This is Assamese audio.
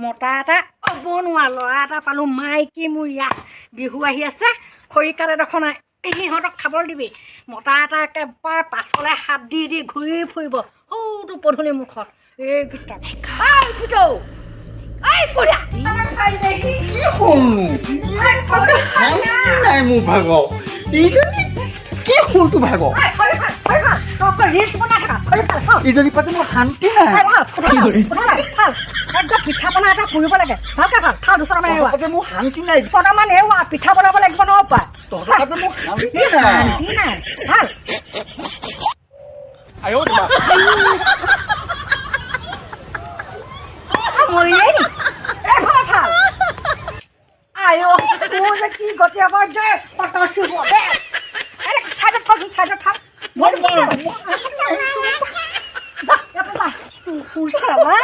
মতা এটা অবনোৱা ল'ৰা এটা পালোঁ, মাইকী মূৰীয়া। বিহু আহি আছে, খৰিকাত এডোখৰ নাই, সিহঁতক খাবলৈ দিবি। মতা এটা একেবাৰে পাছলে হাত দি দি ঘূৰি ফুৰিব সৌটো পদূলি মুখত। এইকেইটা, এই পুতৌ, এই কঢ়িয়া। কি হ'লনো? শান্তি নাই মোৰ ভাগ। ইজনী কি হ'ল তোৰ ভাগ? ৰিলচ বনাই থাকা, খৰি ফাল। ইজনী পাতে মোৰ শান্তি নাই। একদম পিঠা পনা এটা পুৰিব লাগে। ভালকে ভাল ভাল 200 মান এৰুৱা। তহঁতৰ মোৰ শান্তি নাই। 200 মান এৰুৱা, পিঠা বনাব লাগিব নহয় পাই। তহঁতৰ তাতে মোৰ শান্তি নাই। শান্তি নাই, ভাল। 哎呦我的妈！ মৰিলেই নি? এ ভাল ভাল। আই অ, মোৰ যে কি গতি হ'ব যে পটৰ চুব দে। এ চাইডত থচোন, চাইডত থাক। যা, ইয়াৰ পৰা যা। কুকুৰ চালা।